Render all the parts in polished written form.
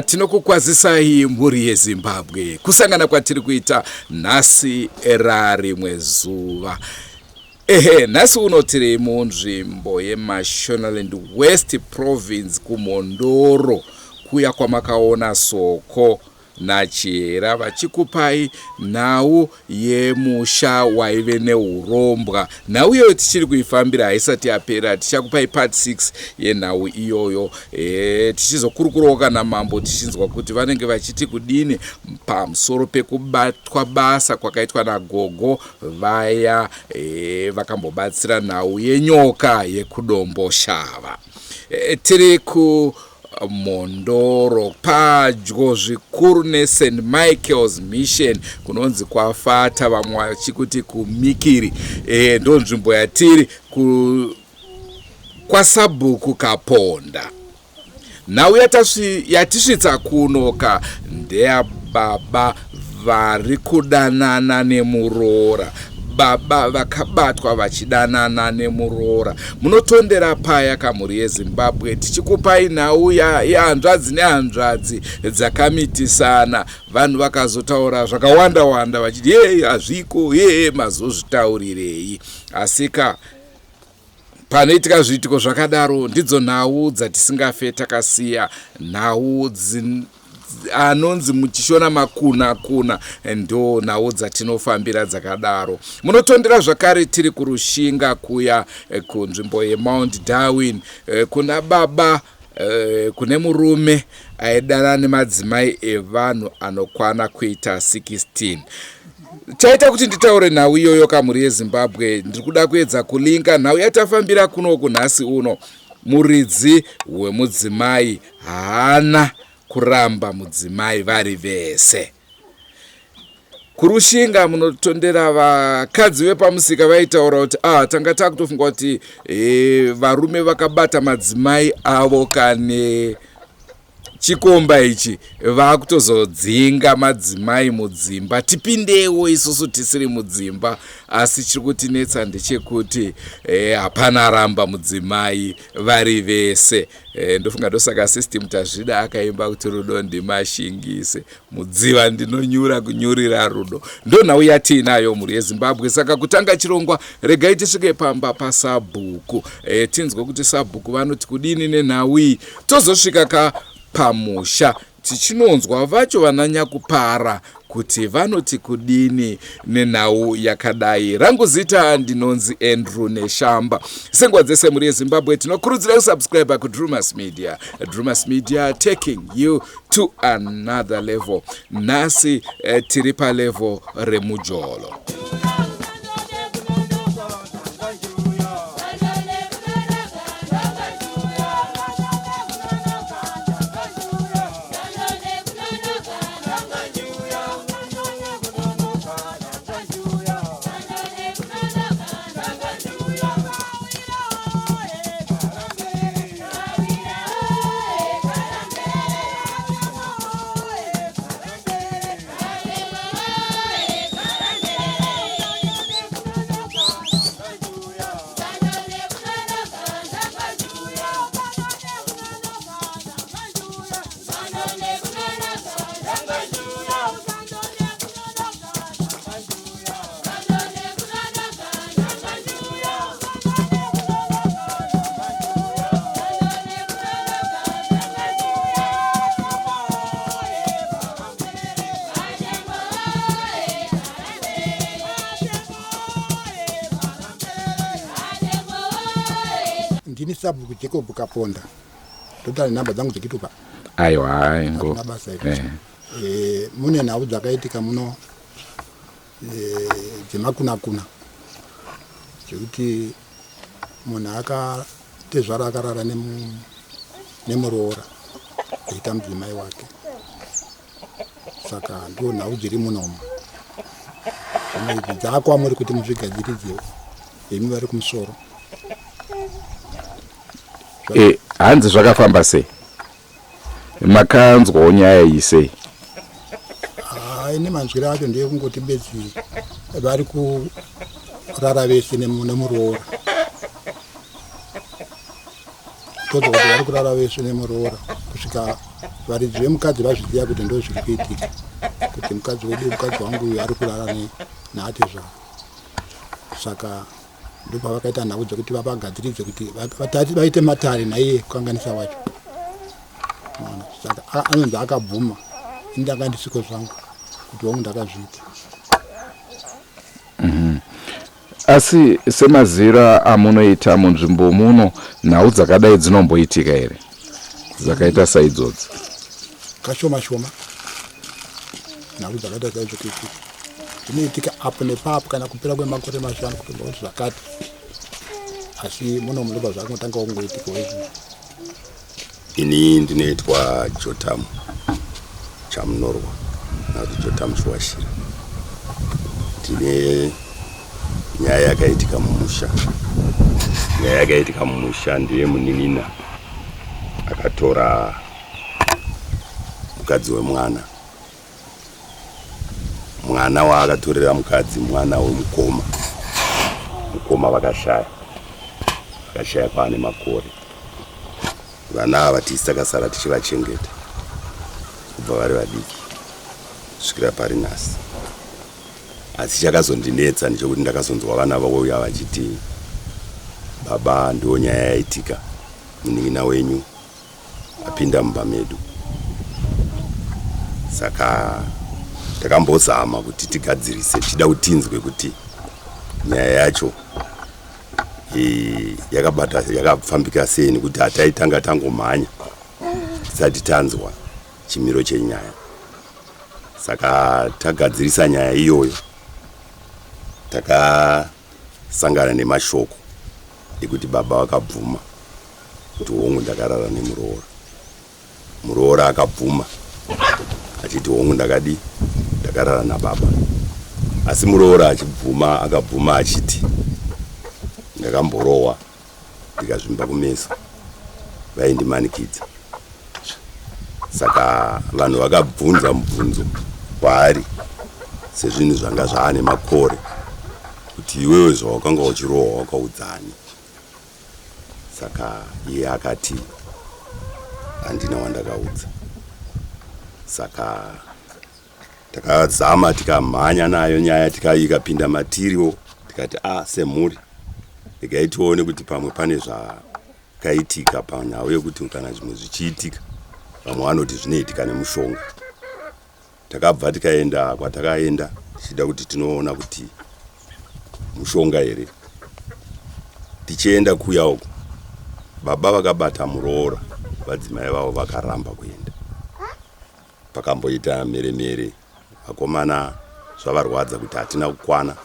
Tinokukwazisai mhuri yeZimbabwe kusangana kwatiri kuita nhasi rarimwe zuva. Ehe, nhasi uno tiri munzvimbo yeMashonaland West Province kuMhondoro kuya kwamakaona Soko naChihera vachikupai nhau yemusha waive neurombwa. Nhau iyoyo tichiri kuifambira haisati yapera, tichakupai part 6 yenhau iyoyo e, tichizokurukurawo kana mambo tichinzwa kuti vanenge vachiti kudini pamusoro pekubatwa basa kwakaitwa nagogo vaya e, vakambobatsira nhau yenyoka yekuDomboshava. E, tiri ku Mhondoro padyo zvikuru neSt Michael's Mission kunonzi kwaFata vamwe vachikuti kuMikiri e, ndo nzvimbo yatiri ku kwasabhuku Kaponda. Nhau yatisvitsa kuno ka ndeyababa vari kudanana nemuroora baba vakabatwa vachidanana nemuroora munotondera paya kamhuri yeZimbabwe tichikupai nhau yehanzvadzi nehanzvadzi dzakamitisana vanhu vakazotaura zvakawanda wanda vachiti yee hazviko yee mazozvitaurirei asika panoitika zviitiko zvakadaro ndidzo nhau dzatisingafe takasiya nhau anonzi muchishona makuna kuna ndo nhau dzatinofambira dzakadaro munotondera zvakare tiri kuRushinga kuya kunzvimbo yeMount Darwin kuna baba kune murume aidana nemadzimai evanhu anokwana kuita 16. Chaita kuti nditaure nhau iyoyo kamhuri yeZimbabwe, ndiri kuda kuedza kulinka nhau yatafambira kunoku nhasi uno. Muridzi wemudzimai haana kuramba mudzimai vari vese. KuRushinga munotondera vakadzi vepamusika vaitaura kuti ah, tanga takutofunga kuti e, varume vakabata madzimai avo kane chikomba ichi vakutozodzinga madzimai mudzimba tipindewo isusu tisiri mudzimba asi chiri kutinetsa ndechekuti eh, hapana aramba mudzimai vari vese eh, ndofunga ndosaka System Tazvida akaimba kuti rudo ndimashingise mudziva ndinonyura kunyurira rudo. Ndonhau yatiinayo mhuri yeZimbabwe. Saka kutanga chirongwa regai tisvike pamba pasabhuku e, tinzwe kuti sabhuku vanoti kudini nenhau iyi tozosvika ka pamusha tichinonzwa vacho vananyakupara kuti vanoti kudini nenhau yakadai. Rangu zita ndinonzi Andrew Neshamba. Senguva dzese mhuri yeZimbabwe tinokurudzira kusubscribe kuDrumas Media. Drumas Media taking you to another level. Nhasi tiri palevel remujolo. Ndini sabhuku Jacob Kaponda, ndotaura nenhamba dzangu dzekitupa. Aiwa, hayi ngo basa. Mune nhau dzakaitika muno dzemakunakuna dzekuti munhu akatezvara akarara nemuroora aita mudzimai wake. Saka ndo nhau dziri munomu. Zvino idzi dzaakwamuri kuti muzvigadziridze imi vari kumusoro. Hanzi zvakafamba sei? Makanzwawo nyaya iyi sei? Ini manzwiro acho ndeyekungoti bedzi vari kurara vese nemuroora, tozwa kuti vari kurara vese nemuroora. Kusvika varidzi vemukadzi vazviziva kuti ndo zviri kuitika, kuti mukadzi wedu, mukadzi wangu uyu ari kurara naatezvara. Saka ndopavakaita nhau dzekuti vapagadziridze kuti vaite matare naiye kukanganisa wacho. Saka anonzi akabvuma, ini ndanga ndisiko zvangu kuti wangu ndakazviita. Asi semazira amunoita munzvimbo muno, nhau dzakadai dzinomboitika here dzakaita saidzodzi? Kashoma shoma nhau dzakaita saizvo kuitika, dzinoitika apo nepapo kana kupera kwemakore mashanu kutomba kuti zvakati, asi muno munobva zvakungotanga kungoitikawo izvozvo. Ini ndinoitwa Jotamu Chamunorwa kana kuti Jotamu Chiwashira. Tine nyaya yakaitika mumusha. Nyaya yakaitika mumusha ndeye munin'ina akatora mukadzi wemwana. Mwana waakatorera mukadzi mwana wemukoma. Mukoma vakashaya. Vakashaya kwaane makore. Vana ava tisu takasara tichivachengeta kubva vari vadiki kusvikira pari nhasi. Asi chakazondinetsa ndechekuti ndakazonzwa vana vouya vachiti baba ndiwo nyaya yaitika munin'ina wenyu apinda mumba medu. Saka takambozama kuti tigadzirise tichida kuti tinzwe kuti nyaya yacho yakabata yakafambika sei nekuti hataitanga tangomhanya tisati tanzwa chimiro chenyaya. Saka tagadzirisa nyaya iyoyo takasangana nemashoko ekuti baba vakabvuma kuti hongu ndakarara nemuroora. Muroora akabvuma achiti hongu ndakadii ndakarara nababa. Asi muroora achibvuma akabvuma achiti ndakamborohwa ndikazvimba kumeso vaindimanikidza. Saka vanhu vakabvunza mubvunzo kwaari sezvinhu zvanga zvaane makore kuti iwewe zvawakanga uchirohwa wakaudzani. Saka iye akati handina wandakaudza. Saka takazama tikamhanya nayo nyaya ikapinda matiriwo tikati a ah, semhuri regai tione kuti pamwe pane zvakaitika panhau yekuti kana zvimwe zvichiitika vamwe vanoti zvinoitika nemushonga. Takabva tikaenda kwatakaenda tichida kuti tinoona kuti mushonga here. Tichienda kuya uko baba vakabata muroora vadzimai vavo vakaramba kuenda. Pakamboita mhere mhere vakomana zvavarwadza kuti hatina kukwana.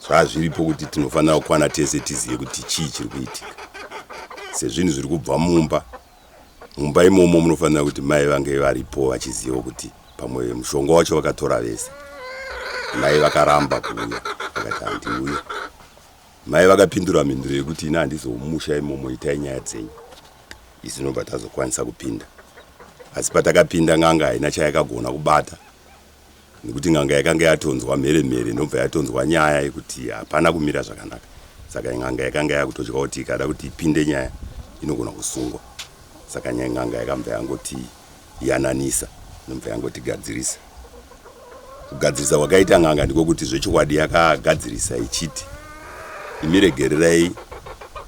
Zvazviripo kuti tinofanira kukwana tese tizive kuti chii chiri kuitika. Sezvinhu zviri kubva mumba Mumba imomo munofanira kuti mai vange varipo vachiziva kuti pamwe mushonga wacho vakatora vese. Mai vakaramba kuuya vakati handiuye. Mai vakapindura mhinduro yekuti ini handizomusha imomo itai nyaya dzenyu. Isu tinobva tazokwanisa kupinda. Asi patakapinda n'anga haina chayakagona kubata nekuti n'anga yakanga yatonzwa mhere mhere inobva yatonzwa nyaya yekuti hapana kumira zvakanaka saka n'anga yakanga yakutotya kuti ikada kuti ipinde nyaya inogona kusungwa saka nyaya n'anga yakambva yangoti yananisa inobva yangoti gadzirisa kugadzirisa kwakaita n'anga ndiko kuti zvechokwadi yakagadzirisa ichiti imi regererai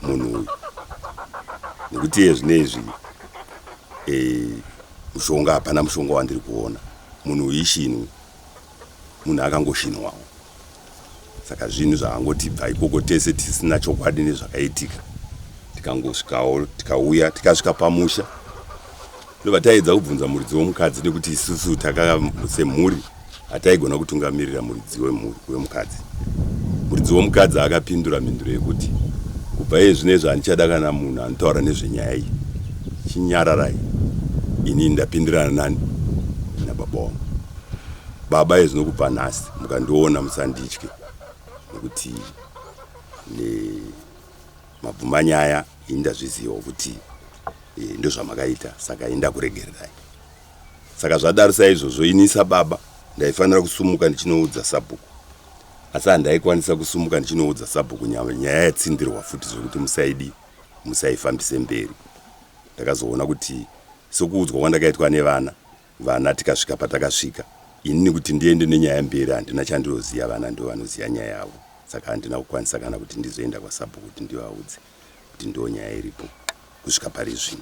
munhu uyu nekuti iye zvino izvi e, mushonga hapana mushonga wandiri kuona Munhu uyu ishinwi, munhu akangoshinwawo. Saka zvinhu zvakangoti bva ikoko tese tisina chokwadi nezvakaitika. Tikangosvikawo tikauya tikasvika pamusha ndobva taedza kubvunza muridzi womukadzi nekuti isusu taka semhuri hataigona kutungamirira muridzi wemukadzi. Muridzi womukadzi akapindura mhinduro yekuti kubva iye zvino izvi handichada kana munhu anotaura nezvenyaya iyi. Chinyararai ini ndapindirana nani nababa wangu. Baba iye zvino kubva nhasi mukandiona musanditye nekuti mabvuma nyaya ini ndazvizivawo kuti e, ndozvamakaita saka ini ndakuregererai. Saka zvadaro saizvozvo ini sababa ndaifanira kusumuka ndichinoudza sabhuku asi handaikwanisa kusumuka ndichinoudza sabhuku nyaya yatsindirwa futi zvekuti musaidi musaifambise mberi. Ndakazoona kuti Sokuudzwa kwandakaitwa nevana, vana tikasvika patakasvika, inini kuti ndiende nenyaya mberi handina chandinoziva, vana ndivo vanoziva nyaya yavo. Saka handina kukwanisa kana kuti ndizoenda kwasabhuku kuti ndivaudze kuti ndiyo nyaya iripo kusvika pari zvino.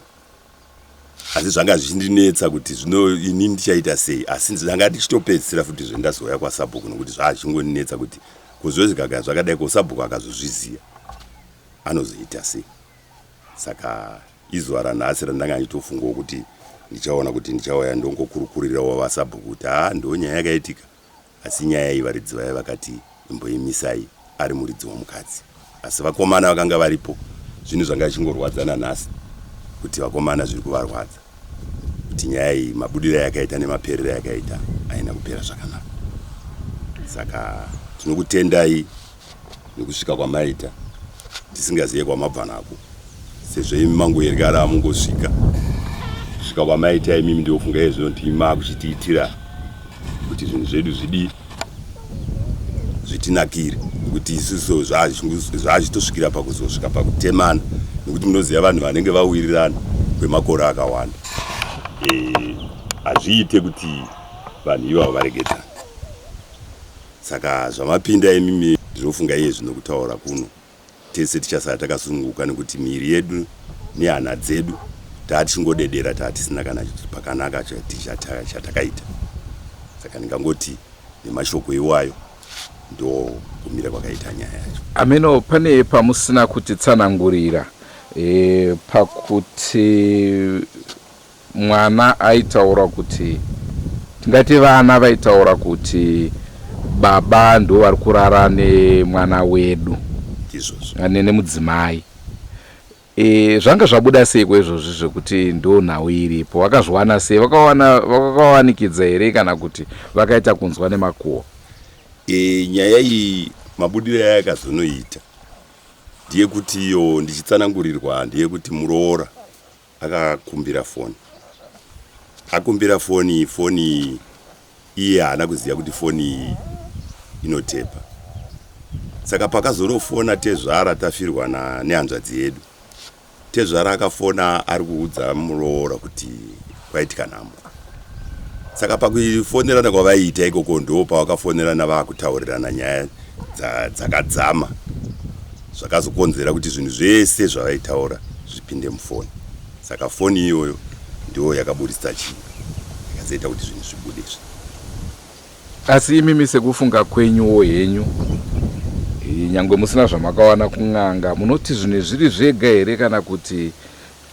Asi zvanga zvichindinetsa kuti zvino ini ndichaita sei, asi ndanga ndichitopedzisira futi zvendazouya kwasabhuku nokuti zvazvingondinetsa kuti kuzozvigaga zvakadai ko sabhuku akazozviziva anozoita sei. Saka izuva ranhasi randanga ndichitofungawo kuti ndichaona kuti ndichauya ndongokurukurirawo vasabhuku kuti haa ndo nyaya yakaitika asi nyaya iyi varidzi vayo vakati imboimisai ari muridzi womukadzi asi vakomana vakanga varipo zvinhu zvanga zvichingorwadza nanhasi kuti vakomana zviri kuvarwadza kuti nyaya iyi mabudiro ayakaita nemaperero ayakaita haina kupera zvakanaka saka tinokutendai nekusvika kwamaita tisingazive kwamabva nako sezvo imi mangoeryara mungosvika kusvika kwamaita imimi ndiofunga iye zvino ndimi makuchitiitira kuti zvinhu zvedu zvidii zvitinakire nekuti isusu zvazvitosvikira pakuzosvika pakutemana nekuti munoziva vanhu vanenge vawirirana kwemakore akawanda eh, hazviite kuti vanhu ivavo varegedzana Saka zvamapinda imimi ndinofunga iye zvino kutaura kuno tese tichasara takasununguka nekuti miviri yedu nehana dzedu tatichingodedera tatisina kana pakanaka chatakaita. Saka ndingangoti nemashoko iwayo ndokumira kwakaita nyaya yacho. Hameno pane pamusina kutitsanangurira e, pakuti Mwana aitaura kuti tingati vana vaitaura kuti baba ndo vari kurara nemwana wedu Ndizvozvo. Nemudzimai. E, zvanga zvabuda seiko izvozvi zvekuti ndo nhau iripo? Vakazviwana sei? Vakawana vakakawanikidza here kana kuti vakaita kunzwa nemakuhwa? E, nyaya iyi mabudiro ayakazonoita ndeyekuti iyo ndichitsanangurirwa ndeyekuti muroora Akakumbira foni. Akumbira foni, foni iye haana kuziva kuti foni iyi inotepa. Saka pakazonofona tezvara tafirwa na nehanzvadzi yedu. Tezvara akafona ari kuudza muroora kuti kwaitika nhamo. Saka pakufonerana kwavaiita ikoko ndo pavakafonerana vakutaurirana nyaya dzakadzama zvakazokonzera kuti zvinhu zvese zvavaitaura zvipinde mufoni. Saka foni iyoyo ndiyo yakaburitsa chii yakazoita kuti zvinhu zvibude izvi. Asi imimi sekufunga kwenyuwo henyu nyangwe musina zvamakawana kun'anga munoti zvinhu zviri zvega here kana kuti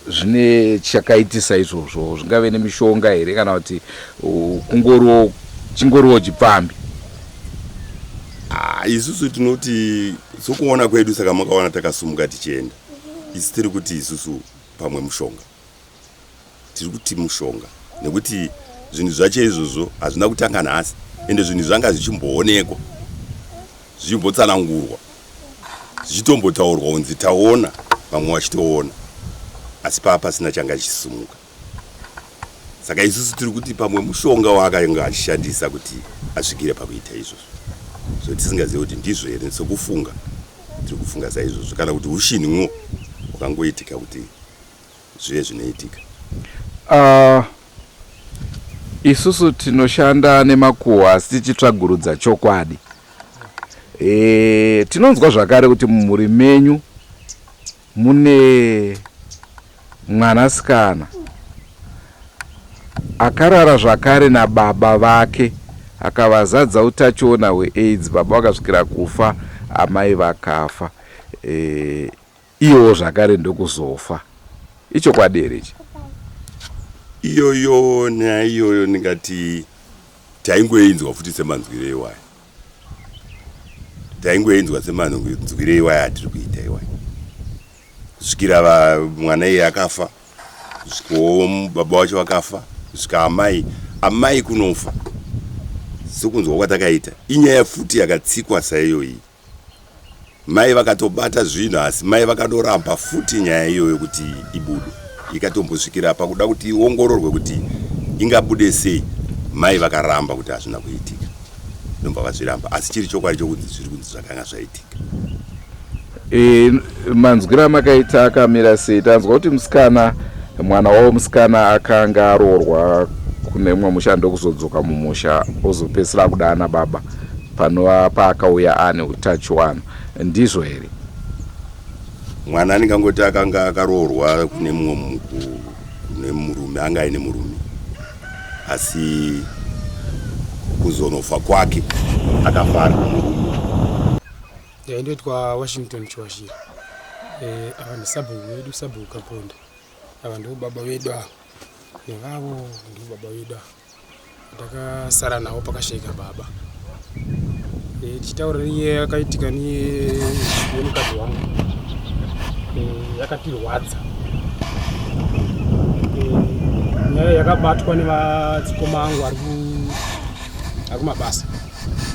Zvine chakaitisa izvozvo zvingave nemishonga here kana kuti kungoriwo chingoriwo chipfambi? Ah, isusu tinoti sokuona kwedu saka makaona takasumuka tichienda isu tiri kuti isusu pamwe mushonga tiri kuti mushonga nekuti zvinhu zvacho izvozvo hazvina kutanga nhasi ende zvinhu zvanga zvichimboonekwa zvichimbotsanangurwa zvichitombotaurwa kunzi taona vamwe vachitoona asi paa pasina changa chisumuka saka isusu tiri kuti pamwe mushonga waakanga achishandisa kuti asvikire pakuita izvozvo so tisingazive kuti ndizvo here sekufunga tiri kufunga saizvozvo kana kuti ushinhwo hwakangoitika kuti zvive zvinoitika. Uh, isusu tinoshanda nemakuhwa asi tichitsvagurudza chokwadi. E, tinonzwa zvakare kuti mumhuri menyu mune mwanasikana akarara zvakare nababa vake akavazadza utachiona hweAIDS baba vakasvikira kufa amai vakafa e, Iwo zvakare ndokuzofa. Ichokwadi here ichi? Iyoyo nyaya iyoyo ndingati taingoinzwa futi semanzwiro iwaya. Taingoinzwa semanzwiro iwaya atiri kuita iwaya. Kusvikira mwana iye akafa, kusvikawo baba wacho vakafa, kusvika amai, amai kunofa. Sekunzwa kwatakaita, inyaya futi yakatsikwa saiyoyi. Mai vakatobata zvinhu asi mai vakadoramba futi nyaya iyoyo kuti ibude ikatombosvikira pakuda kuti iongororwe kuti ingabude sei mai vakaramba kuti hazvina kuitika ndobva vazviramba asi chiri chokwadi chokunzi zviri kunzi zvakanga zvaitika. E, manzwiro amakaita akamira sei? Tanzwa kuti musikana Mwana wavo musikana akanga aroorwa kune mumwe musha ndokuzodzoka mumusha ozopedzisira akuda ana baba panova paakauya ane utachiwana. Ndizvo here? Mwana ndingangoti akanga akaroorwa kune mumwe kune murume, anga aine murume, asi kuzonofa kwake akafa ari kumurume. Ndaindoitwa Washington Chiwashira. Eh, ava ndisabhuku wedu, sabhuku Kaponda. Ava ndivo baba vedu ava. Nevavo ndivo baba vedu ava. Takasara navo pakashaika baba. Eh, tichitaura nenyaya yakaitika nemukadzi wangu. Eh, yakatirwadza. Eh, nyaya yakabatwa nevadzikoma angu ari kumabasa.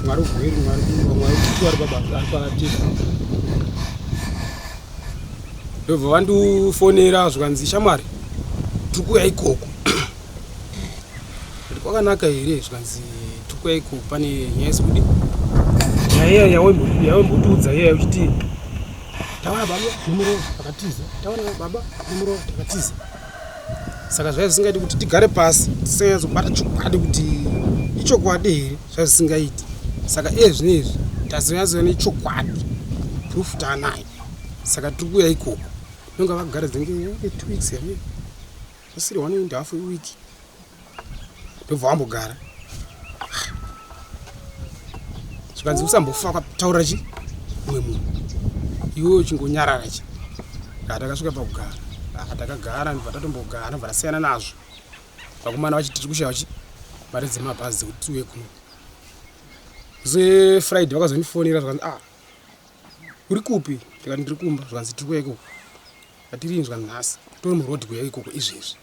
Mwari kugweru, mwari mwari ari pabasa, ari pateka. Ndobva vandifonera zvikanzi shamwari tiri kuuya ikoko. Ndati kwakanaka here zvikanzi tiri kuuya ikoko pane nyaya yekudi nyaya iya yawembotiudza iya uchiti tawana baba nemurova takatiza, tawana baba nemurova takatiza. Saka zvaiva zvisingaiti kuti tigare pasi tisinganyatsobata chokwadi kuti ichokwadi here zvaiva zvisingaiti. Saka iye zvino izvi tazonyatsoona nechokwadi proof taanayo. Saka tiri kuuya ikoko nonga vagara dzinge 2 weeks here asiri 1 and half week ndobva wambogara zvikanzi usambofa wakataura chi umwe munhu iwe uchingonyarara chi takasvika pakugara takagara ndobva tatombogara ndobva tasiyana nazvo vakomana vachiti tiri kushaya chi mari dzemabhazi dzekuti tiuye kuno zefriday vakazondifonera zvakanzi ah uri kupi ndikati ndiri kumba zvikanzi tiri kuya ikoko atirini zvikanzi nhasi tori muroad kuya ikoko izvezvi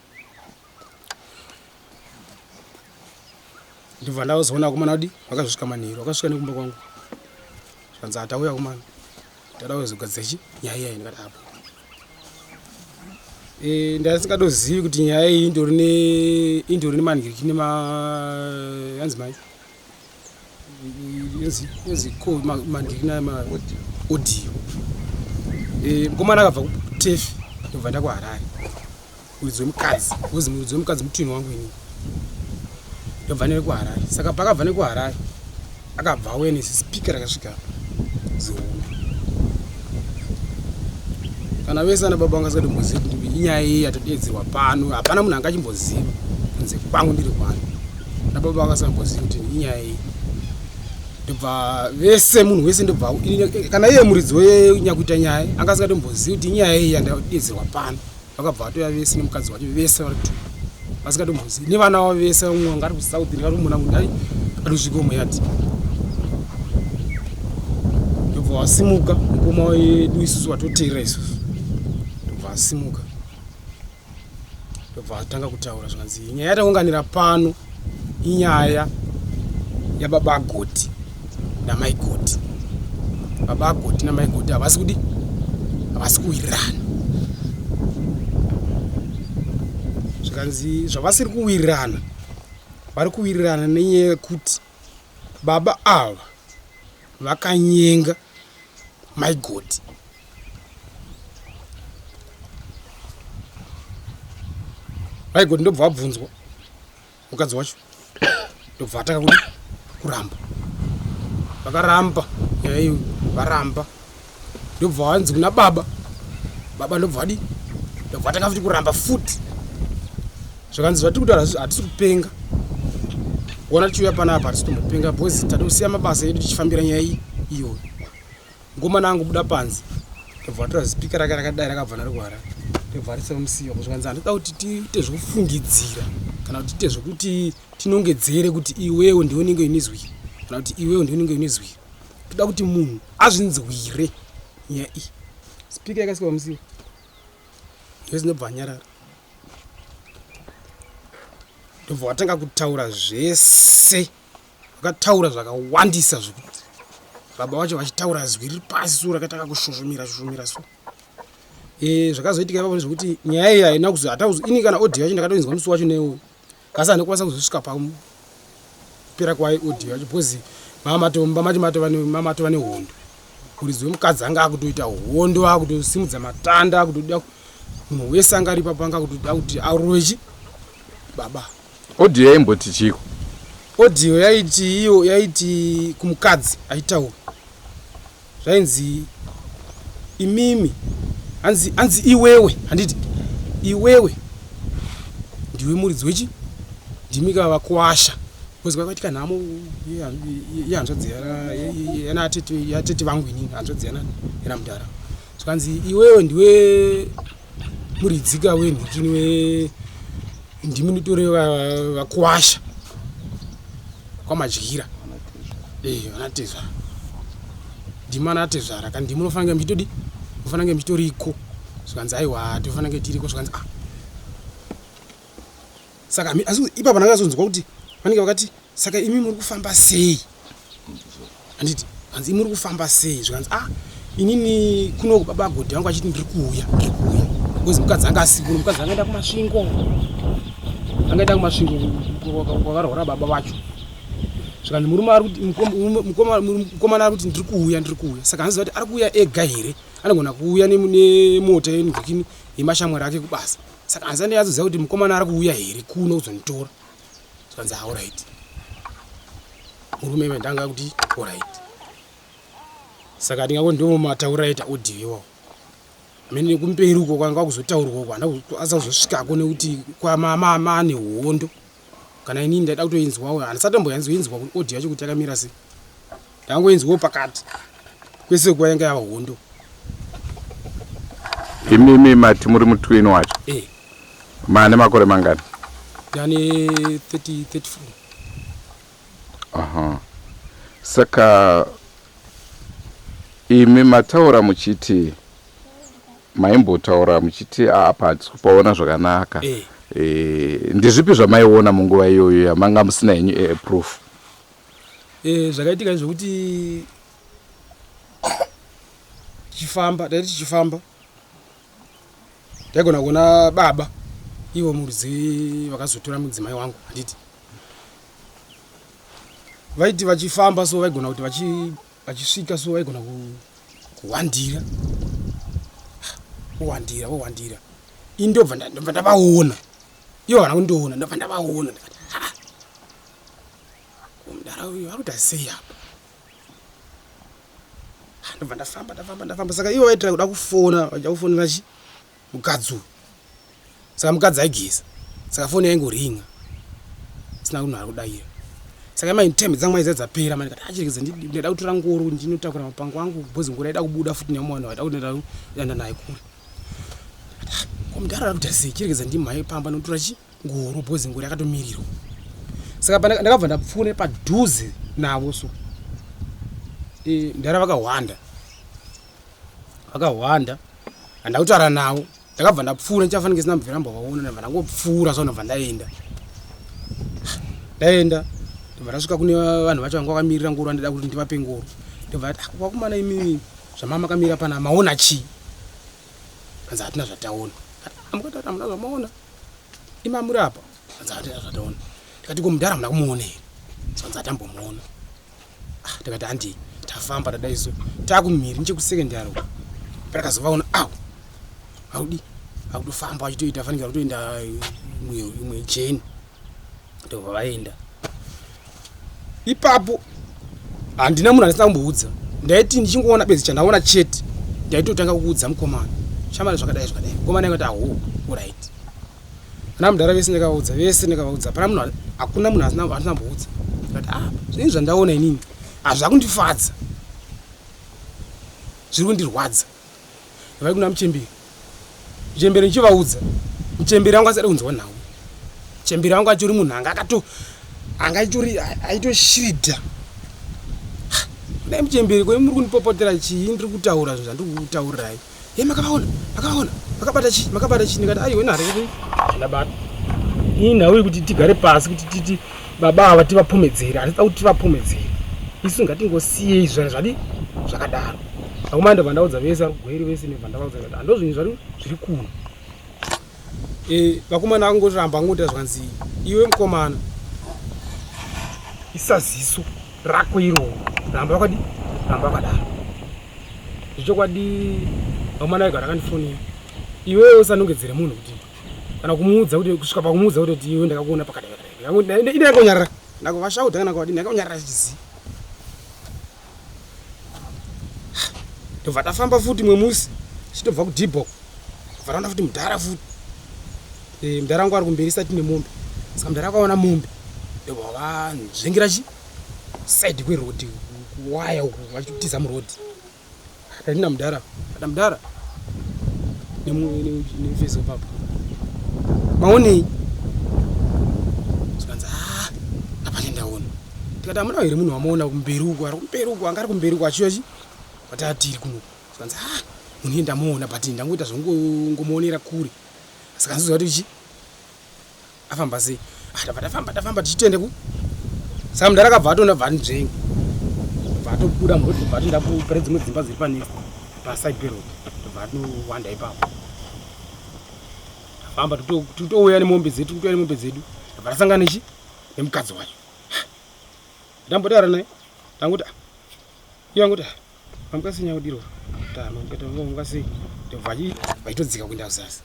ndibva ndazoona akomana kudi vakazosvika manheru vakasvika nekumba kwangu zvikanzi atauya akomana tada kuzogadzira chi nyaya iyayi ndikati apo e, ndasingadozivi kuti nyaya iyi indori ne indori nemangiriki nema yanzi mai inzi ko mandiri nayo maaudio eh, mukomana akabva kutefi ndobva nda kuharare muridzi wemukadzi bcause muridzi wemukadzi mutwini wangu inini ndobva nere kuharare saka pakabva nekuharare akabva auya nesipika rakasvika zihombe kana vese ana baba vanga singatombozivi kuti inyaya iyi yatodeedzerwa pano hapana munhu anga achimboziva kunze kwangu ndiri kwano nababa vakasamboziva kuti inyaya iyi ndobva vese munhu wese ndobva kana iye muridzi wenyakuita nyaya anga asingatombozivi kuti inyaya iyi yandadedzerwa pano vakabva vatoya vese nemukadzi wacho vese vari two vasingatombozivi nevana vavo vese umwe anga ari kusouth ndikatomona kuti ai atosvika umwe yati ndobva wasimuka mukoma wedu isusu watoteerera isusu ndobva asimuka ndobva atanga kutaura zvikanzi nyaya yataunganira pano inyaya yababa agoti namai goti baba agoti namai goti havasi kudi havasi kuwirirana zvikanzi zvavasiri kuwirirana vari kuwirirana nenyaya yekuti baba ava vakanyenga mai goti Vaigoti ndobva vabvunzwa mukadzi wacho ndobva atanga kudi kuramba vakaramba nyaya iyo varamba ndobva vanzi kuna baba baba ndobva vadi ndobva vatanga futi kuramba futi zvakanzi zvatiri kutaura hatisi kupenga ona tichiuya panapa hatisi kumbopenga because tatosiya mabasa edu tichifambira nyaya iyi iyoyo Mukomana angobuda panze ndobva atora zipika rake rakadai rakabva naro kuHarare ndobva arisa pamusiwo apo zvikanzi handida kuti tiite zvekufungidzira kana kuti tiite zvekuti tinongedzere kuti iwewe ndiwe unenge uine zwi kana kuti iwewe ndiwe unenge uine zwi toda kuti munhu azvinzwire nyaya iyi spika yakaiswa pamusiwo yose ndobva anyarara ndobva watanga kutaura zvese Vakataura zvakawandisa zvekuti baba vacho vachitaura zwi riri pasi su rakatanga kushushumira shushumira su e, zvakazoitika ipapo ndezvekuti nyaya iyi haina kuzo hatauzo ini kana audio yacho ndakatoinzwa musi wacho neuyu kasi handikwanisa kuzosvika pakupera kwayo audio yacho because mamatomba macho matova nehondo muridzi wemukadzi anga akutoita hondo akutosimudza matanda akutoda Munhu wese anga ari ipapo anga akutoda kuti arove chi baba. Audio yaimboti chiiko? Audio yaiti iyo yaiti kumukadzi aitaura zvainzi imimi hanzi hanzi iwewe handiti iwewe ndiwe muridzi wechi ndimi ka vakwasha because kwakaitika nhamo yehanzvadzi yanatete yatete vangu inini hanzvadzi yana mudhara zvikanzi iwewe ndiwe muridzika wenhikini we ndimi nditore vakwasha kwamadyira eh vanatezvara ndimi anatezvara ka ndimi unofanira muchitodi mufanira kunge muchitoriko zvikanzi aiwa tofanira kunge tiriko zvikanzi ah saka asi ipapa ndakazonzwa kuti vanenge vakati saka imi muri kufamba sei handiti hanzi imi muri kufamba sei zvikanzi ah inini kuno baba godi vangu vachiti ndiri kuuya ndiri kuuya because mukadzi anga asi kuno mukadzi angaenda kumasvingo angaenda kumasvingo kwakarwara baba vacho zvikanzi murume ari kuti mukomana ari kuti ndiri kuuya ndiri kuuya saka hanziva kuti ari kuuya ega here anogona kuuya nemota yenhikini yemashamwari ake kubasa saka hanzi andinyazoziva kuti mukomana ari kuuya here kuno kuzonditora zvikanzi aorit murume ndanga kuti orit saka ndingango ndiwo matauriro aita audio iwawo amene kumberi uko kwanga kuzotaurwa uko handa asa kuzosvikako nekuti kwamamama nehondo kana inini ndaida kutoinzwawo handisati amboyanzoinzwa kuti audio yacho kuti yakamira sei ndangoinzwawo pakati kwese kwainga yava hondo Imimi mati muri mutwin wacho eh. Mane makore mangani? Ndane 30, 34. Aha. Saka imi mataura muchiti maimbotaura muchiti apa hatisi kupaona zvakanaka eh. E, ndezvipi zvamaiona munguva iyoyo yamanga musina henyu e, proof? E, zvakaitika ndezvekuti tichifamba taiti tichifamba Ndaigona kuona baba ivo murudzi vakazotora mudzimai wangu handiti vaiti vachifamba so vaigona kuti vachisvika so vaigona kuwandira vowandira vowandira ini ndobva ndobva ndavaona ivo havana kundiona ndobva ndavaona ndikati ha mudara uyu ari kuita sei apa ndobva ndafamba ndafamba ndafamba saka ivo vaitira kuda kufona vachida kufonera chi mukadzi uyu saka mukadzi aigeza saka foni yaingoringa isina kunhu ari kudaira saka imai time dzangu maiziva dzapera mani kati achiregedza ndida kutora ngoro ndinotakura mapango angu bhozi ngoro aida kubuda futi nemwana waida kuenda naye kure ko mudhara ari kuita sei chiregedza ndimhai pamba nokutora chi ngoro because ngoro yakatomirirwa saka ndakabva ndapfuura padhuze navo so e, mdara vakahwanda vakahwanda handina kutaura navo ndakabva ndapfuura ndichafanike sina mubvira mbavaona ndabva ndangopfuura so ndabva ndaenda ndaenda ndobva ndasvika kune vanhu vacho vanga vakamirira ngoro andida kuti ndivape ngoro ndobva ndati ah, vakomana imimi zvamamakamira pana maona chii kanzi hatina zvataona amukatati hamuna zvamaona Imi amuri apa hanzi hatina zvataona tikati ko mudhara hamuna kumuona here zvanzi hatambomuona ah, tikati handei tafamba tadai so takumhiri nechekusekendari uko patakazovaona awo haudi akutofamba achitoita fanika kutoenda imwe jeni ndobva vaenda ipapo handina munhu andisina kumboudza ndaiti ndichingoona bedzi chandaona chete ndaitotanga kuudza mukomana shamari zvakadai zvakadai mukomana ingati aho orit ana mudhara vese ndakavaudza vese ndakavaudza hapana munhu hakuna munhu asina kumboudza ndikati ah zvinhu zvandaona inini hazvakundifadza zviri kundirwadza Vai kuna muchembere. Muchembere ndichivaudza. Muchembere wangu asada kunzwa nhau. Muchembere wangu achori munhu anga akato anga achitori aitoshirida. Dai muchembere ko muri kundipopotera chii ndiri kutaura zvinhu zvandiri kutaurirai. Ye makavaona, makavaona, makabata chii, makabata chii ndikati aiwa nhare ndabata. Iyi nhau yekuti tigare pasi kuti titi baba ava tivapomedzere, hatida kuti tivapomedzere. Isu ngatingosiyei zvanhu zvadi zvakadaro. Vakomana ndobva ndaudza vese vari kugweru vese ndobva ndavaudza ndikati handozvinhu zvari zviri kuno. Eh, vakomana vakangoramba vangoita zvikanzi iwe mukomana isa ziso rako iroro ramba wakadi ramba wakadaro. Zvechokwadi vakomana vega rakandifonera. Iwewe usanongedzere munhu kuti kana kumuudza kuti kusvika pakumuudza kuti iwe ndakakuona pakadai pakadai. Ine ndakanyarara. Ndakuvashauta kana kuvadini ndakanyarara chizi. Ndobva tafamba futi mwe musi tichitobva kudhibho. Ndobva taona futi mudhara futi. Eh, mudhara wangu ari kumberi sati nemombe. Saka mudhara akaona mombe. Ndobva vanzvengera chi side kweroad kuwaya uku vachitiza muroad. Ndina mudhara, ada mudhara. Nemufeso papo. Maonei? Zvikanzi ah, hapana ndaona. Tikati hamuna here munhu wamaona kumberi uku, ari kumberi uku, anga ari kumberi uku achiuya chi kwatatiri kuno. Zvikanzi ah, munhu iye ndamuona but ndangoita zvongomuonera kure. Saka ndoziva kuti chi afamba sei ah, tabva tafamba tafamba tichitoenda ku saka mudhara akabva atoona bva anzvenga bva atobuda muroad bva atoenda pane dzimwe dzimba dziri panext paside peroad bva atowanda ipapo tafamba totouya nemombe dzedu totouya nemombe dzedu bva tasangana nechi nemukadzi wacho ndambotaura naye tanguti ah, iye anguti ah, mamuka sei nyaudiro mamuka sei ndobva vachitodzika kuenda kuzasi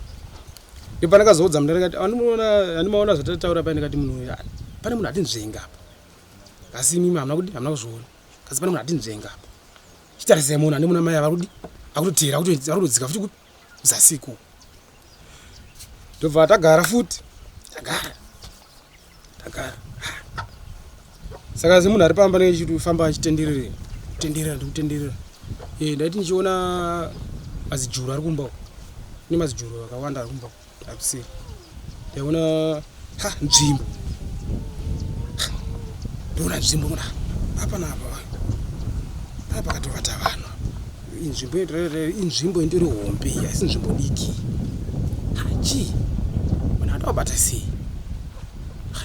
ndipo pandakazoudza munhu ndikati andimaona zvatataura paye ndikati munhu uyu pane munhu atinzvenga apa asi imimi hamuna kudi hamuna kuzviona kasi pane munhu atinzvenga apa chitarisai munhu ane muna mai ava kudi akutoteera akutodzika futi kuzasi ikoko ndobva tagara futi tagara tagara saka semunhu ari pamba nechifamba achitenderere kutenderera ndikutenderera e ndaiti ndichiona mazijuru ari kumba kune mazijuru akawanda ari kumba ari kuseri ndaiona ha nzvimbo ndoona nzvimbo muna apa naapa apa pakatovata vanhu inzvimbo inzvimbo indori hombe iyi haisi nzvimbo diki chii vanhu vatavabata sei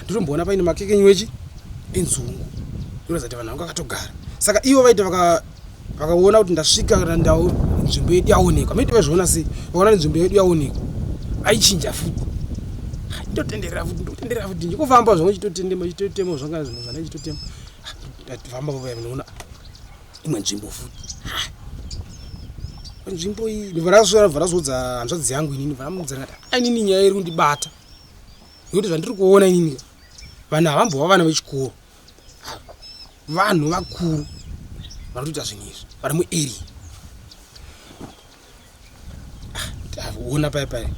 Ndinotomboona paine makekenyu echi enzungu ndoratidza kuti vanhu vanga vakatogara saka ivo vaita vakaona kuti ndasvika kana ndau nzvimbo yedu yaonekwa maiti vaizviona sei vakaona kuti nzvimbo yedu yaonekwa vaichinja futi ndotenderera futi ndotenderera futi ndikufamba zvangu chitotendema chitotema zvanga zvinhu zvandai chitotema ndafamba paya ndinoona imwe nzvimbo futi nzvimbo iyi ndibva ndazosvora hanzvadzi yangu inini ndibva ndamudza ndikati ainini nyaya iri kundibata Nekuti zvandiri kuona inini vanhu havambova vana vechikoro vanhu vakuru vari kutoita zvinhu izvi vari muarea ah, ona paya paya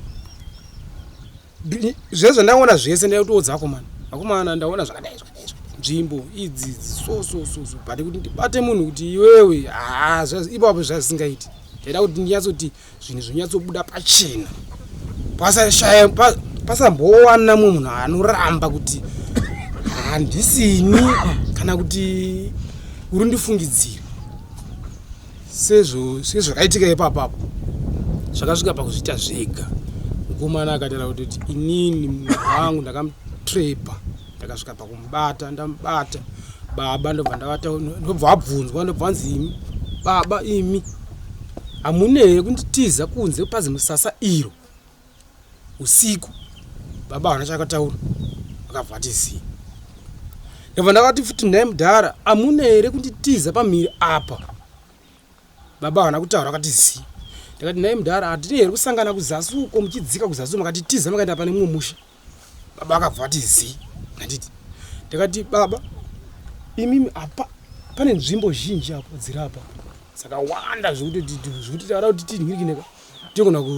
zvese zvandaona zvese ndaitoudza vakomana vakomana ndaona zvakadai zvakadai zvakadai nzvimbo idzi so so so so but kuti ndibate munhu kuti iwewe haa ipapo zvazvisingaiti ndaida kuti ndinyatsoti zvinhu zvonyatsobuda pachena pasashaya pasambowana mumwe munhu anoramba kuti handisini kana kuti uri ndifungidzira sezvo sezvakaitika ipapapo zvakasvika pakuzviita zvega mukomana akataura kuti inini munhu wangu ndakamutrepa ndakasvika pakumubata ndamubata baba ndobva ndavata ndobva vabvunzwa ndobva vanzi imi baba imi hamune here kunditiza kunze pazi musasa iro usiku baba havana chakataura vakabva vati zii ndobva ndavati futi nhai mudhara hamune here kunditiza pamhiri apa Baba havana kutaura vakati zii. Ndakati nhai mudhara hatini here kusangana kuzasi uko muchidzika kuzasi makati tiza makaenda pane mumwe musha. Baba vakabva vati zii. Handiti. Ndakati baba imimi apa pane nzvimbo zhinji apo dziri apa dzakawanda zvekuti zvekuti taura kuti tinhirikineka togona ku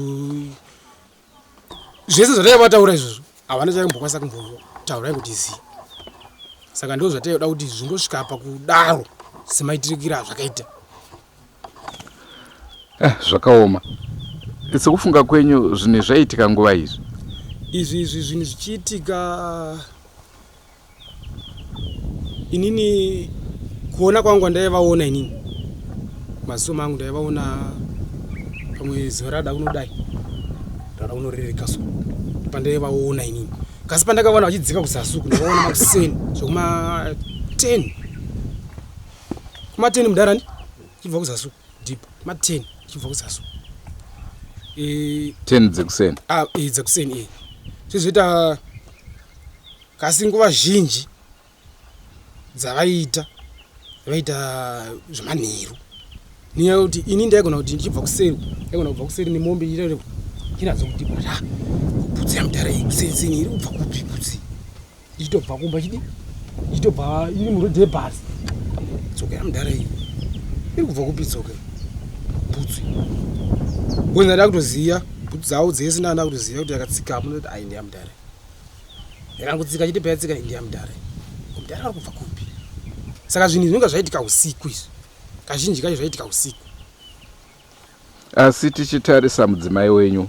zvese zvataiva vataura izvozvo havana chaimbokwanisa kumbotaura ingoti zii saka ndo zvataida kuti zvingosvika pakudaro semaitirikira azvakaita eh, zvakaoma sekufunga kwenyu zvinhu zvaiitika nguva izvi izvi izvi zvinhu zvichiitika Inini kuona kwangu ndaivaona inini maziso mangu ndaivaona pamwe zuva rada kunodai rada kunorereka so pandaivaona inini kasi pandakaona vachidzika kuzasi uku ndakaona makuseni zvekuma 10 kuma 10 mudhara ndi chibva kuzasi uku ndipo kuma 10 chibva kuzasi uku 10 dzekuseni ah eh, dzekuseni eh zvizoita Kasi nguva zhinji dzavaiita vaiita zvemanheru nenyaya yekuti ini ndaigona kuti ndichibva kuseri ndaigona kubva kuseri nemombe Chinatso kuti ah, bhutsu yamudhara iyi kusenseni iri kubva kupi bhutsu ichitobva kumba chidi ichitobva iri murodhi yebhasi tsoka yamudhara iyi iri kubva kupi tsoka bhutsu bonza ndakutoziva bhutsu dzavo dzese ndanga ndakutoziva kuti yakatsika apo ndoti ai ndeyamudhara yakangotsika chete payatsika ndeyamudhara mudhara ari kubva kupi saka zvinhu zvinonga zvaitika usiku izvi kazhinji kacho zvaitika usiku Asi tichitarisa mudzimai wenyu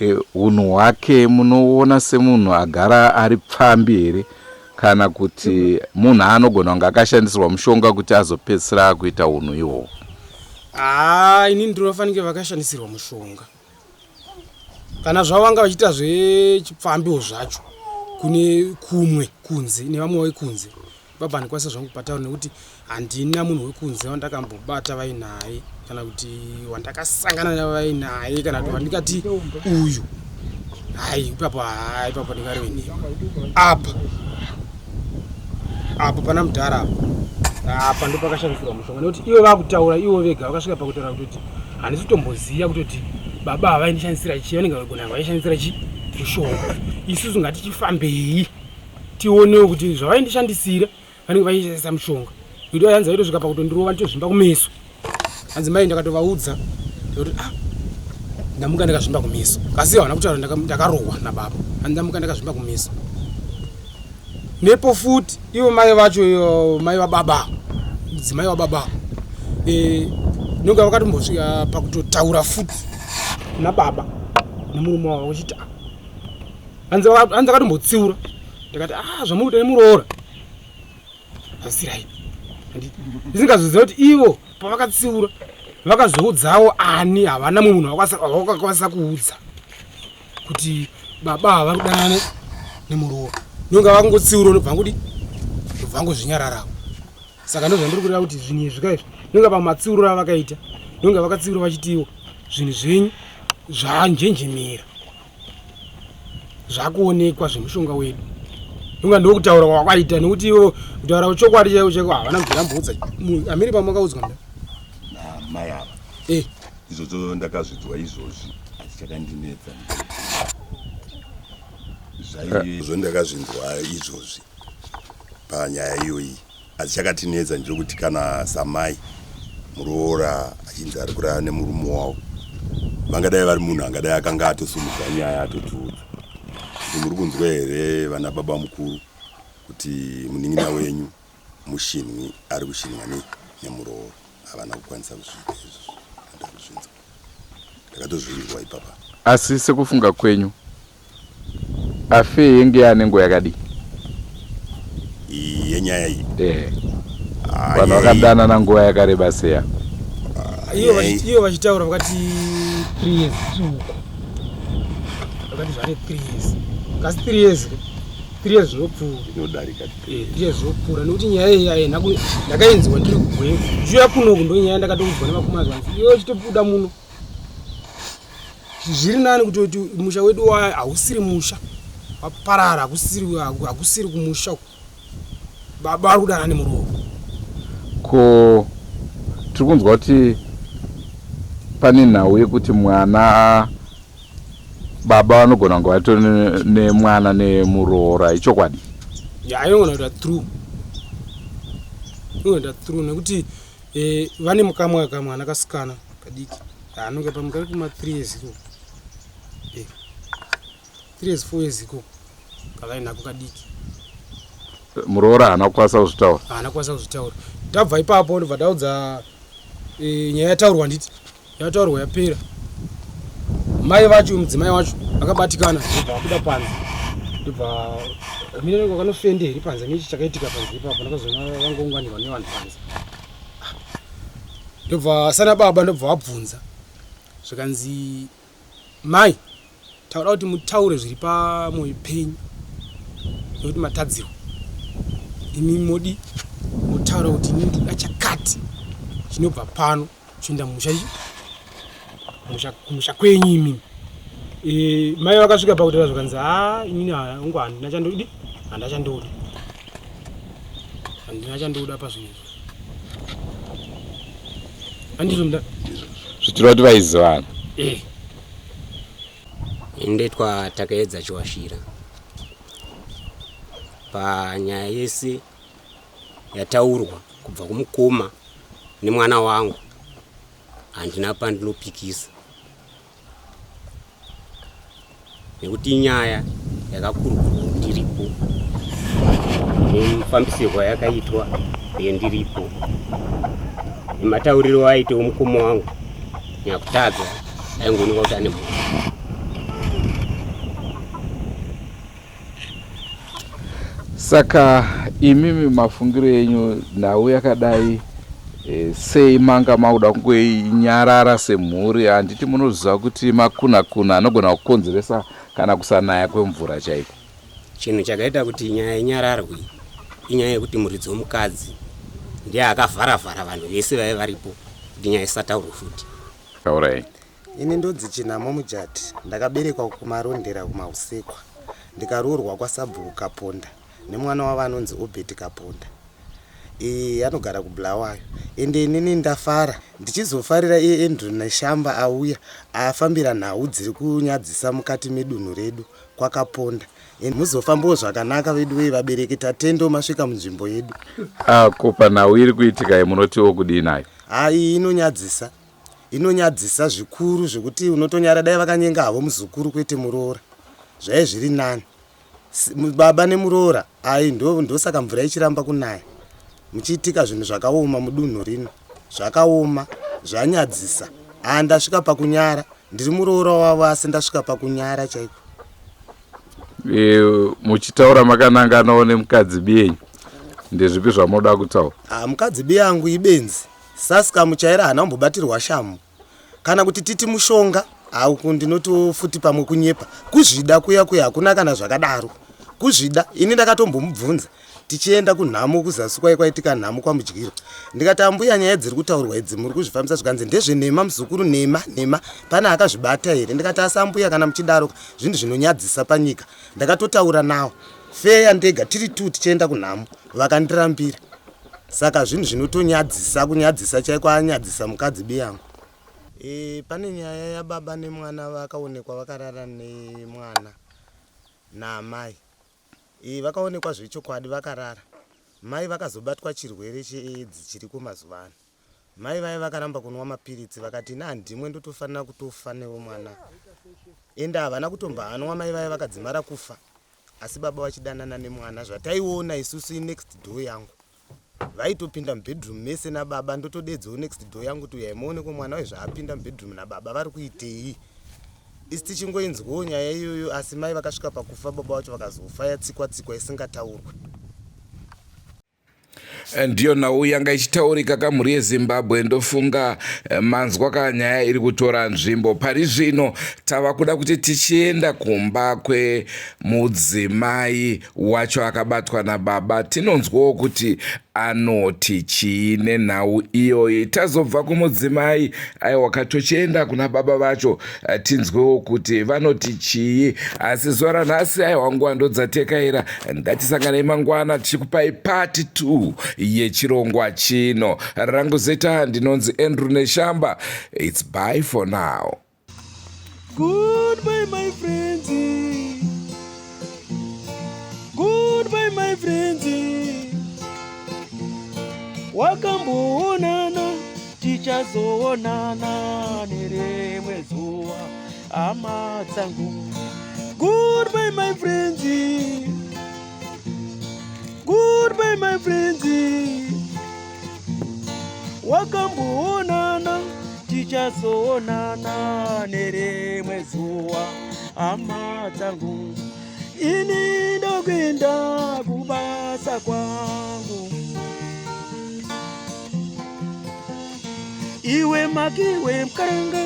e, unhu hwake munoona semunhu agara ari pfambi here kana kuti munhu anogona kunge akashandisirwa mushonga kuti azopedzisira akuita unhu ihwohwo? Haa, ini ndinofanike vakashandisirwa mushonga. Kana zvavo vanga vachiita zvechipfambiwo zvacho kune kumwe kunze nevamwe vekunze Baba handikwanisa zvangu kupataura nekuti handina munhu wekunze wandakambobata vainaye kana kuti wandakasangana vainaye kana kuti wandikati uyu hai ipapo hai ipapo ndingareve nhema apa apa pana mudhara apa apa ndopakashandisirwa mushonga nekuti ivo vakutaura ivo vega vakasvika pakutaura kutoti handisi kutomboziva kutoti baba havaindishandisira chii vanenge vagona vaishandisira chii mushonga isusu ngatichifambei tionewo kuti zvavaindishandisira vanenge vaishandisa mushonga nekuti hanzi vaitosvika pakutondirova nditozvimba kumeso hanzi mai ndakatovaudza ndikuti ah ndamuka ndakazvimba kumeso kasi havana kutaura ndakarohwa nababa hanzi ndamuka ndakazvimba kumeso nepo futi ivo mai vacho iyo mai vababa mudzimai wababa eh, nonga vakatombosvika pakutotaura futi nababa nemurume wavo vachiti ah, hanzi akatombotsiura ndikati ah zvamuri kuita nemuroora hazisi right ndisingazoziva kuti ivo pavakatsiura vakazoudzawo ani havana mumwe munhu vakakwanisa kuudza kuti baba ava vari kudanana nemuroora nonga vakangotsiura unobva ngudi ndobva ngozvinyararawo saka ndozvandiri kureva kuti zvinhu izvi ka izvi nonga pamatsiuriro avakaita nonga vakatsiura vachitiwo zvinhu zvenyu zvanjenjemera zvakuonekwa zvemushonga wedu inga ndokutaura kwakwaita nekuti ivo kutaura chokwadi chaiko chaiko havana kubvira mboudza amiri pamakaudzwa mda namai ava eh. izvozvo ndakazvidzwa izvozvi asi chakandinetsa zvaizvo ndakazvinzwa izvozvi panyaya iyoyi Asi chakatinetsa ndechekuti kana samai muroora achinzi ari kurara nemurume wavo vangadai vari munhu angadai akanga atosumudza nyaya atotiudza kuti muri kunzwa here vana baba mukuru kuti munin'ina wenyu mushinwi ari kushinwa nei nemuroora havana kukwanisa kuzviita izvozvo ndakuzvinzwa ndakatozvinzwa ipapa asi sekufunga kwenyu Afe yenge yaane nguva yakadii? Iyi yenyaya iyi. Eh. Ah, Vanhu vakadanana nguva yakareba seya. Ah, iyo vachitaura vakati 3 years uko. Vakati zvane 3 years. Kasi 3 years. 3 years zvinopfuura. Inodarika. Eh, 3 years zvinopfuura nekuti nyaya iyi haina ndakainzwa ndiri kugweru. Ndichiuya kunoku ndonyaya ndakatoudzwa nevakomana zvanzi iyo chitobuda muno. Zviri nani kutoti musha wedu wa hausiri musha waparara hakusiri hakusiri kumusha uku. Baba vari kudana nemuroora. Ko tiri kunzwa kuti pane nhau yekuti mwana baba vanogona kunge vatori nemwana nemuroora ichokwadi? Ya inogona kuita true. Inogona kuita true nekuti eh, vane mukamwa kamwana kasikana kadiki anonge pamwe kari kuma 3 years ikoko eh 3 years 4 years ikoko kavainako kadiki muroora haana kukwanisa kuzvitaura haana kukwanisa kuzvitaura tabva ipapo ndobva taudza e, nyaya yataurwa nditi yataurwa yapera mai vacho mudzimai wacho vakabatikana ndobva vabuda panze ndobva mina vakanofende here panze nechi chakaitika panze ipapo ndakazoona vangounganirwa nevanhu panze ndobva sana baba ndobva vabvunza zvikanzi mai takuda kuti mutaure zviri pamwoyo penyu nekuti matadzirwa imi modi motaura kuti ini ndoda chakati chinobva pano chienda musha musha kumusha kwenyu imimi e, mai vakasvika pakutaura zvikanzi ha inini hangu handina chandodi handina chandoda handina chandoda pazvinhu izvi handizvo mda Zvichireva kuti vaizivana. Eh. Ini ndoitwa Takaedza Chiwashira. Panyaya yese yataurwa kubva kumukoma nemwana wangu handina pandinopikisa nekuti inyaya yakakurukurwa ndiripo nemufambisirwo yakaitwa uye ndiripo nematauriro aitewo mukoma wangu nyakutadza aingoonekwa kuti ane mhosva. Saka imimi mafungiro enyu nhau yakadai e, sei manga makuda kungoinyarara semhuri? Handiti munoziva kuti makunakuna anogona kukonzeresa kana kusanaya kwemvura chaiko? Chinhu chakaita kuti nyaya inyararwe inyaya yekuti muridzi wemukadzi ndiye akavharavhara vanhu vese vaive varipo kuti nyaya isataurwe futi. Taurai. Ini ndonzi Chinhamo Mujati, ndakaberekwa kuMarondera kuMahusekwa ndikaroorwa kwaSabhuku Kaponda nemwana wavo anonzi Obert Kaponda. Ee, anogara kuBulawayo. Ende inini ndafara ndichizofarira iye Andrew Neshamba auya afambira nhau dziri kunyadzisa mukati medunhu redu kwaKaponda. And muzofambawo zvakanaka veduwee vabereki tatendo masvika munzvimbo yedu. Ah, ko panhau iri kuitika iyi munotiwo kudii nayo? Haa iyi inonyadzisa. Inonyadzisa zvikuru zvekuti unotonyara dai vakanyenga havo muzukuru kwete muroora. Zvaive zviri nani. Baba nemuroora ayi ndo ndosaka mvura ichiramba kunaya. Muchiitika zvinhu zvakaoma mudunhu rino. Zvakaoma, zvanyadzisa. Haa ndasvika pakunyara. Ndiri muroora wavo asi ndasvika pakunyara chaiko. E, muchitaura makananganawo nemukadzi biyenyu ndezvipi zvamunoda kutaura? Ah, mukadzi biyangu ibenzi. Sasika muchaira haana kumbobatirwa shamhu kana kuti titi mushonga hauku ndinoti futi pamwe kunyepa kuzvida kuya kuya hakuna kana zvakadaro kuzvida ini ndakatombomubvunza tichienda kunhamo kuzasi kwaye kwaitika nhamo kwamudyiro ndikati ambuya nyaya dziri kutaurwa idzi muri kuzvifambisa zvikanzi ndezvenhema muzukuru nhema nhema pane akazvibata here ndikati asi ambuya kana muchidaro zvinhu zvinonyadzisa panyika ndakatotaura nawo feya ndega tiri two tichienda kunhamo vakandirambira saka zvinhu zvinotonyadzisa kunyadzisa chaiko anyadzisa mukadzi biyangu e, pane nyaya yababa nemwana vakaonekwa vakarara nemwana naamai e, vakaonekwa zvechokwadi vakarara mai vakazobatwa chirwere cheedzi chiriko mazuva ano mai vaye vakaramba kunwa mapiritsi vakati ini handimwe ndotofanira kutofa newe mwana ende havana kutombaanwa mai vaye vakadzimara kufa asi baba vachidanana nemwana zvataiona isusu inext door yangu vaitopinda mubedroom mese nababa ndotodedzawo next door yangu kuti uyai muone ko mwana uyu zvaapinda mubedroom nababa vari kuitei isi tichingoinzwawo nyaya iyoyo asi mai vakasvika pakufa baba vacho vakazofa yatsikwa tsikwa isingataurwe Ndiyo nhau yanga ichitaurika kamhuri yeZimbabwe. Ndofunga manzwa ka nyaya iri kutora nzvimbo pari zvino. Tava kuda kuti tichienda kumba kwemudzimai wacho akabatwa nababa, tinonzwawo kuti anoti chii nenhau iyoyi. Tazobva kumudzimai, aiwa katochienda kuna baba vacho tinzwewo kuti vanoti chii. Asi zuva ranhasi, aiwa, nguva ndodzatekaira. Ngatisanganei mangwana tichikupai part 2 yechirongwa chino. Rangu zita ndinonzi Andrew Neshamba. It's bye for now. Goodbye my friends. Goodbye my friends. Wakamboonana tichazoonana nerimwe zuva hama dzangu. Goodbye my friends. Goodbye my friends. Wakamboonana tichazoonana nerimwe zuva hama dzangu. Ini ndokuenda kubasa kwangu. Iwe makiwe mkaranga.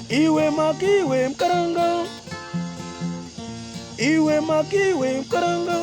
Iwe makiwe mkaranga. Iwe makiwe mkaranga.